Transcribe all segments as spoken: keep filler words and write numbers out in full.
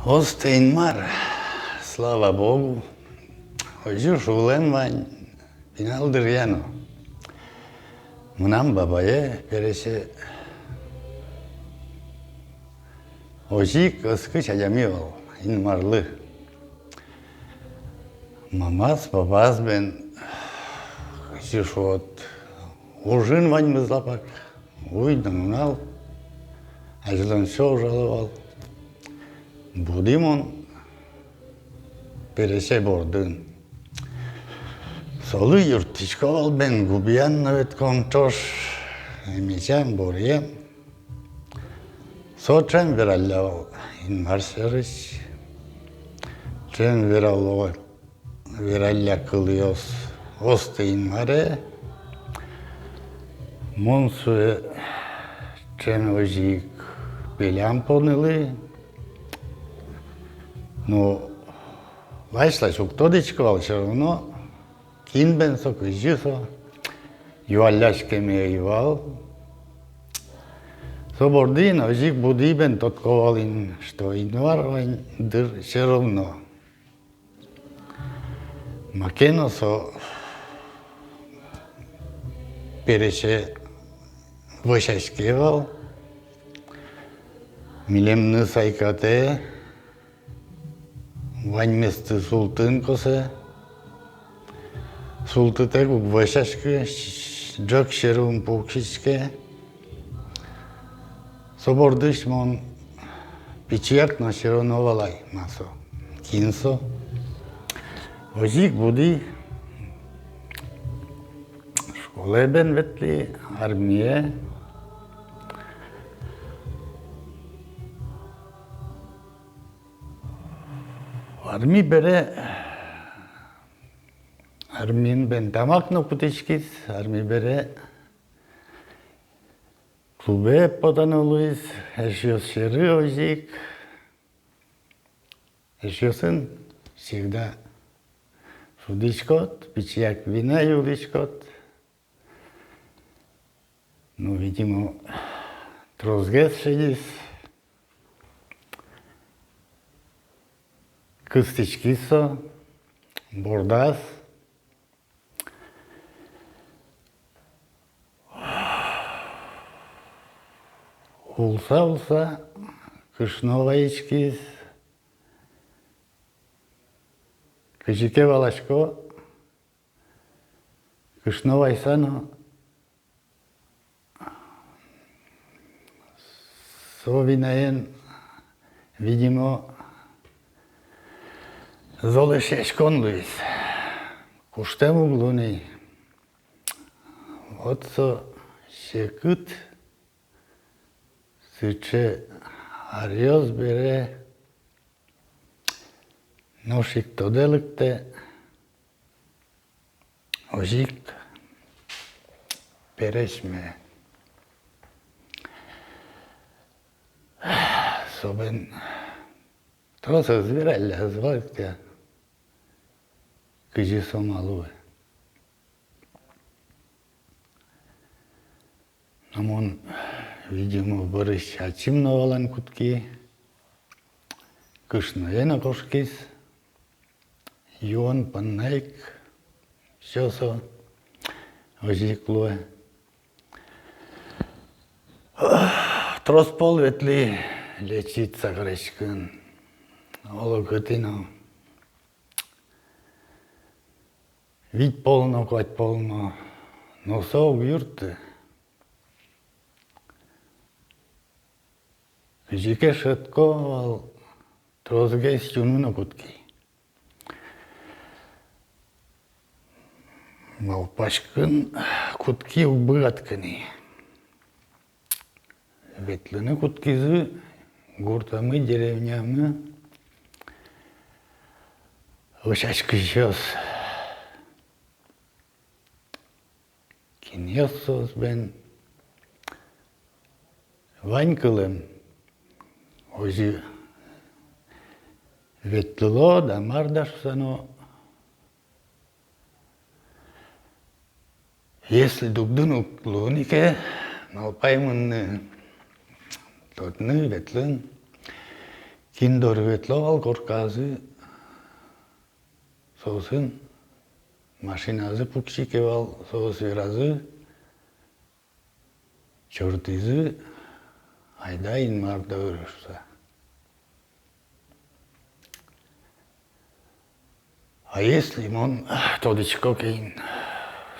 Остэ Инмар, слава Богу, озьы шуылэм вань пинал дыръя но. Мынам бабае пересе озьы ик оскись адями вал, Инмарлы. Мамаз, папаз бен, кызьы шуод, ужын ваньмыз лапак, уй но нунал азьлонсё ужало вал. Буди мон пересе бордын. Солы юрттӥсько вал бен, губиян но ветлӥськом ӵош, эмезям, боръям. Со ӵем вералля вал Инмар сярысь. Ӵем вералло, вералля кылъёс Остэ Инмаре. Мон сое ӵем озьы ик пелям понылӥ. Но лась-лась уг тодӥськы вал, всё равно кин бен со, кызьы со, юалляськеме ӧй вал. Со бордын озьы ик буди бен тодӥсько вал ини, что Инмар вань дыр всё равно. Маке но со пересе вӧсяське вал, милемлы сайкатэ, ваньместы султыны косэ. Султытэк уг вӧсяськы, ӝӧк сьӧры ум пуксиське. Со бордысь мон пичияк но всё равно валай, ма со, кин со. Озьы ик буди, школае бен ветлӥ, армие. Арми бере, армиын бен тамак но кутӥськиз, арми бере клубе потоно луиз, эшъёс сьӧры озьы ик. Эшъёсын всегда шудӥськод, пичияк вина юылӥськод. Ну, видимо, тросгес шедиз. Кыстӥськиз со бордаз. Улса-улса, кышно вайиськиз. Кызьы ке валасько, кышно вайса но, со винаен, видимо, зол эшъяськон луиз. Куштэм уг луы ни. Вот со секыт сыӵе аръёс бере нош ик тодэ лыктэ, озьы ик пересьме. Со бен трос ӧз вералля, ӧз валэктэ, кызьы со ма луэ. Но мон, видимо, бӧрысь ачим но валаны кутски, кышное но кошкиз, юон понна ик всё со озьы ик луэ. Трос пол ветлӥ лечиться кариськыны. Оло кытӥ но. Вить пол но, куать пол но, но со уг юртты. Кызьы ке шӧдӥсько вал, тросгес юны но кутски. Малпаськыны кутски, уг быгатскы ни. Ветлыны кутскизы гуртамы, деревнямы вӧсяськисьёс. Кинъёс соос бен, вань кылэм, озьы ветлыло да мар да шуса но. Если дугдыны уг луы ни ке, малпай мыныны, тодыны, ветлыны, Кин доры ветло вал корказы, соосын машиназы пуксике вал, соос веразы, чортӥзы: «Айда Инмар доры», — шуса. А если мон тодӥсько ке ини,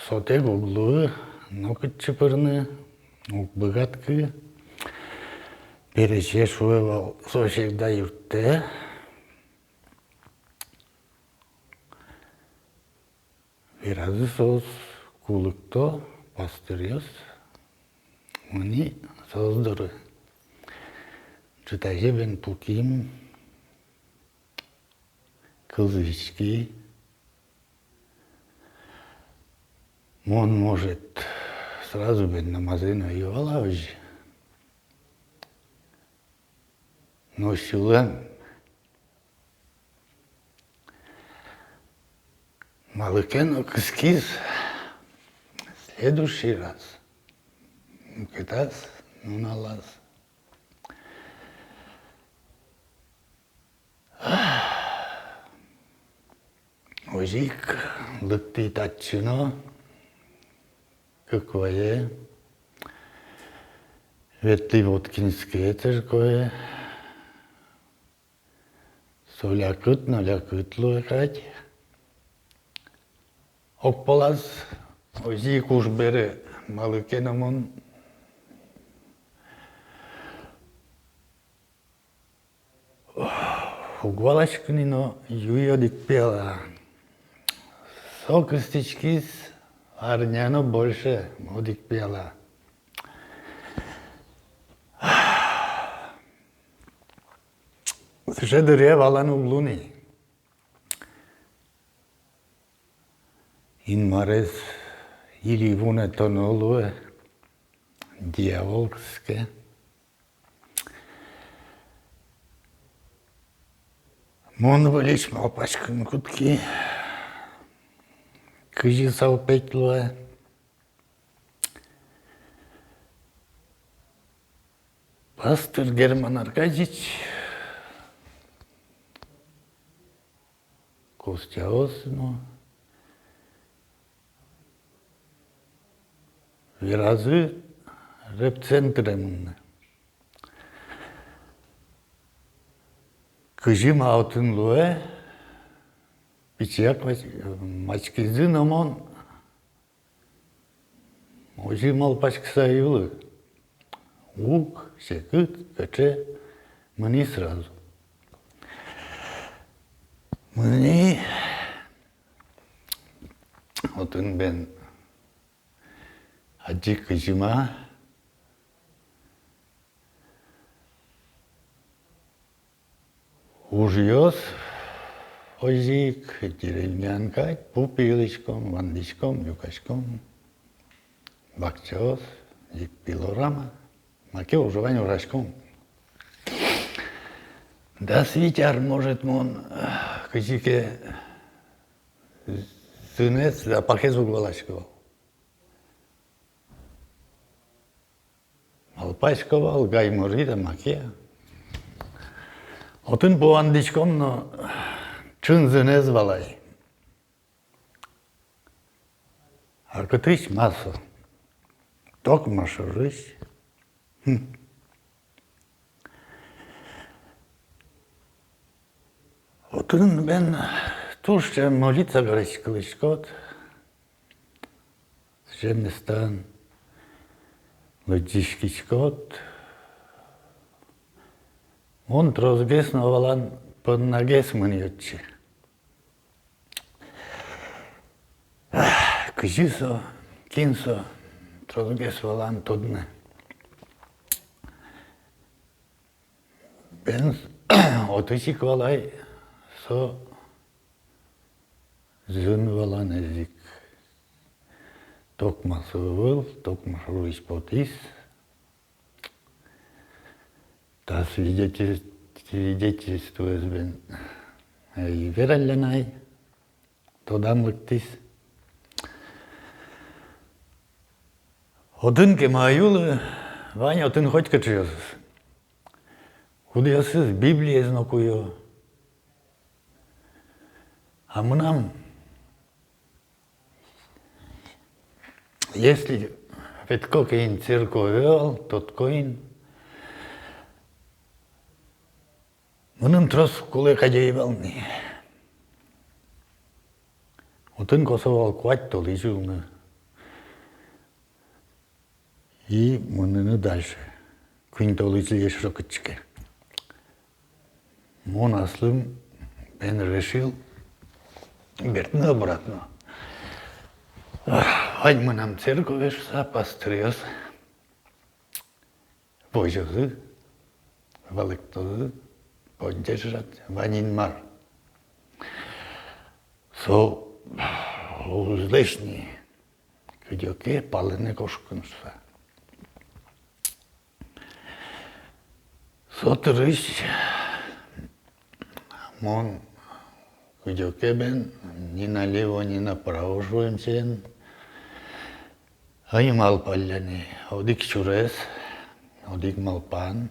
сотэк уг луы нокытчы пырны, уг быгатӥськы, пересье шуэ вал, со всегда юрттэ. Веразы соос, кулыкто пастыръёс, мыни соос доры. Ӝытазе бен пуким, кылзӥськи. Мон, может, сразу бен намазэ но ӧй вала озьы. Но сюлэм малы ке но кыскиз следующий раз, мукетаз нуналаз. Озьы ик лыктӥ татчы но, кык вае, ветлӥ Воткинске церкове. Со лякыт но лякыт луэ кадь. Огполаз озьы ик уж бере, малы ке но мон уг валаськы ни но, юи одӥг пиала. Со кыстӥськиз арня но больше одӥг пиала. Сыӵе дыръя валан уг луы ни. Инмарез или вунэтоно луэ, дьявол кыске. Мон выльысь малпаськыны кутски, кызьы со опять луэ. Пастор Герман Аркадьич, Костяос но веразы ребцентре мыныны. Кызьы ма отын луэ, пичияк мач-, маськизы но мон озьы малпаськыса ӧй улы. Уг секыт, кыӵе, мыни сразу. Мыни, отын бен адӟи, кызьы ма. Ужъёс озьы ик, деревняын кадь, пу пилиськом, вандӥськом, люкаськом. Бакчаос, ик пилорама, маке ужо вань, ужаськом. Дас вить ар, может, мон кызьы ке зынэз, апакез уг валаськы вал. Малпасько вал, гайморит-а, маке-а. Отын пу вандӥськом но, ӵын зынэз вал ай. А кытысь ма со? Токма шорысь. Хм. Отын бен туж ӵем молиться кариськылӥськод. Сыӵе местаын лыдӟиськиськод. Мон тросгес но валан поннагес мынӥ отчы. Ах, кызьы со, кин со, тросгес валан тодыны. Бен отысь ик вал ай со зын валанэз ик. Токма со ӧвӧл, токма шорысь потӥз. Та свидетель-, свидетельствоез бен ӧй вераллян ай. Тодам лыктӥз. Отын кема ӧй улы, вань отын хоть кыӵеосыз. Кудъёсыз Библиез но куё. А мынам, если ветлӥсько ке ини церкове вал, тодӥсько ини, мыным трос кулэ кадь ӧй вал ни. Отын косо вал куать толэзь улыны. И мыныны дальше. Куинь толэзьлэсь ӵош кытчы ке. Мон аслым, бен, решил бертыны обратно. Вань мынам церкове шуса, пастыръёс возёзы, валэктозы, поддержать, вань Инмар. Со уз лэзь ни кыдёке палэнэ кошкыны шуса. Со дырысь мон кыдёке, бен, ни налево, ни направо шуэмзэ ӧй малпалля ни. Одӥг сюрес, одӥг малпан.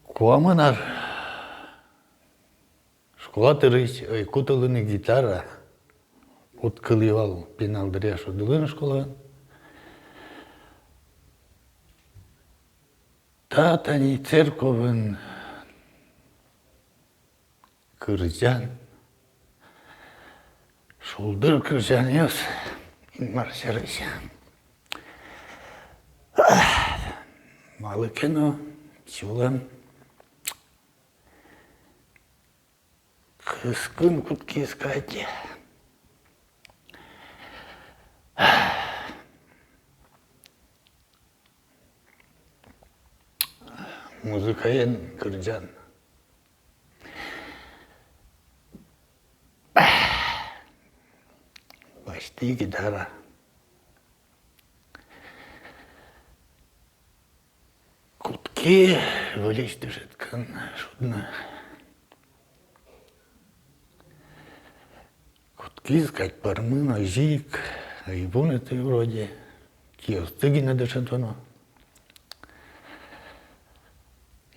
Куамын ар школа дырысь ӧй кутылы ни гитара. Уд кылӥ вал пинал дыръя шудылыны школаын. Та тани церковын кырӟан, шулдыр кырӟанъёс Инмар сярысь. Малы ке но сюлэм кыскыны кутскиз кадь. Музыкаен кырӟан. Басьтӥ гитара. Кутски выльысь дышетскыны шудыны. Кутскиз кадь пӧрмыны, озьы ик ӧй вунэты вроде, киосты гинэ дышетоно.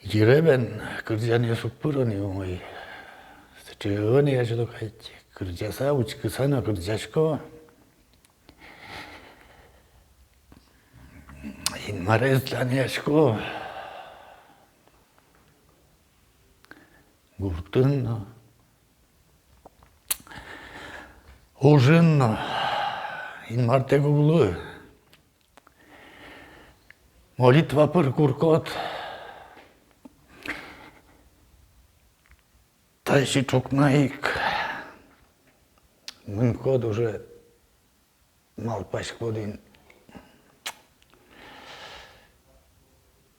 Йыре, бен, кырӟанъёс уг пыро ни умой. Сыӵе ӧвӧл ни азьло кадь. Кырӟаса, учкыса но кырӟасько. Инмарез данъясько. Гуртын но, ужын но Инмартэк уг луы. Молитва пыр куркод, тазьы ӵукна ик мынкод, уже малпаськод ини: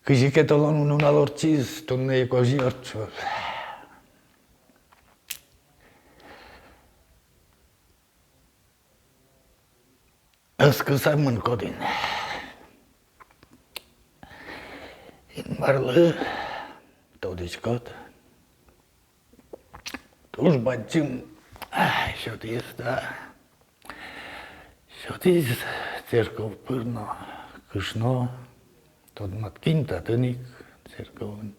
кызьы ке толон нунал ортчиз, туннэ ик озьы ортчоз. Оскыса мынкод ини. Инмарлы, тодӥськод, туж бадӟым, ай, сётӥз та. Сётӥз церковь пыр но, кышно, тодматским татын ик, церковьын.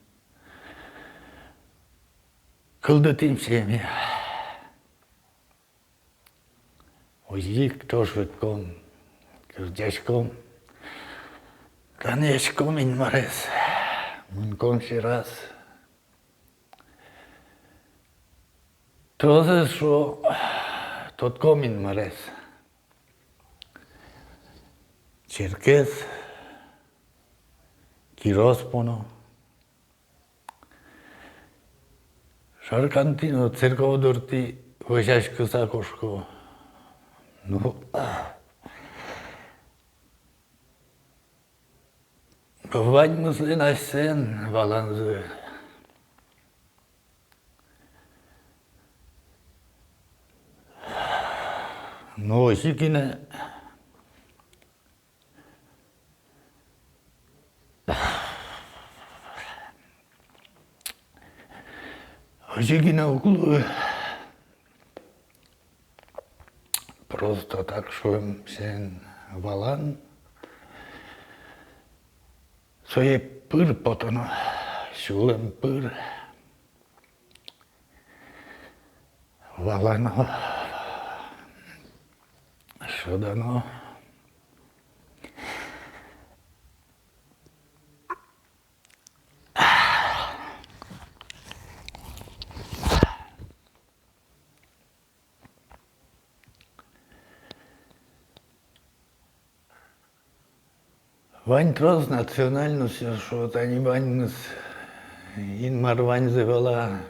Кылдытӥм семья. Озьы ик ӵош ветлӥськом, кырӟаськом, данъяськом Инмарез, мынком сьӧраз. Тросэз, шуо, тодӥськом Инмарез. Черкез, Кирос поно. Шаркантӥ но церковь дортӥ вӧсяськыса кошко. Ну, ваньмызлэн асьсэлэн валанзы. Но озьы гинэ, озьы гинэ уг луы. Просто так шуэмзэ валан. Сое пыр потоно, сюлэм пыр. Валано, шӧдоно. Вань трос национальностьёс, шуо, тани ваньмыз Инмар ваньзэ вала,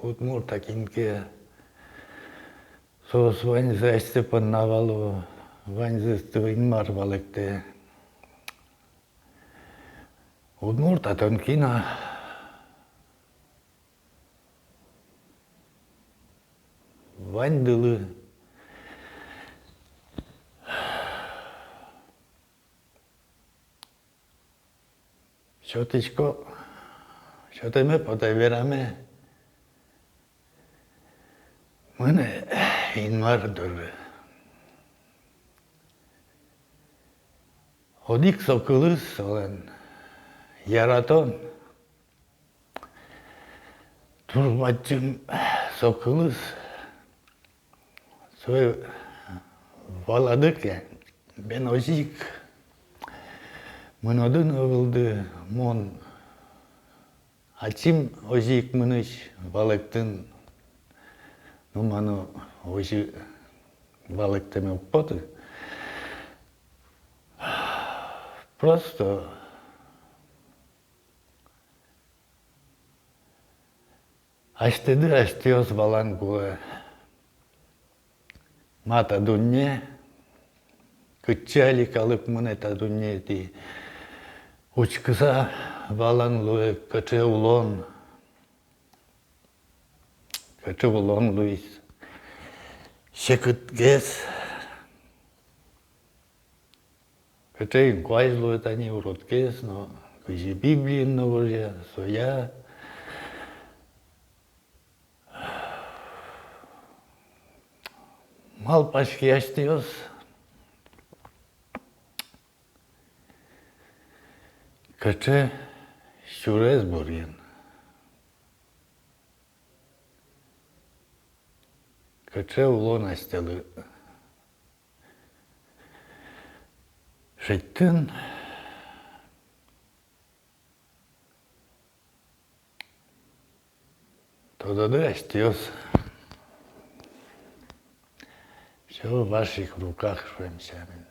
удмурт-а, кин ке. Соос ваньзы асьсэ понна вало, ваньзэсты Инмар валэктэ. Удмурт-а тон, кин-а? Ваньдылы сётӥсько, сётэме потэ вераме: мынэ Инмар доры. Одӥг со кылыз солэн — яратон. Туж бадӟым со кылыз. Сое валады ке, бен, озьы ик мыноды но вылды: мон ачим озьы ик мынӥсь, валэктын. Ну, мыным озьы валэктэме уг поты. Просто асьтэды асьтэос валан кулэ: ма та дунне, кытчы али калык мынэ та дуннеетӥ. Учкыса валан луэ, кыӵе улон, кыӵе улон луиз секытгес, кыӵе инкуазь луэ тани уродгес но, кызьы Библиын но гожъя, соя. Малпаське асьтэос, кыӵе сюрес бӧрын, кыӵе улон асьтэлы шедьтын. Тододы асьтэос, всё в ваших руках, шуэм сямен.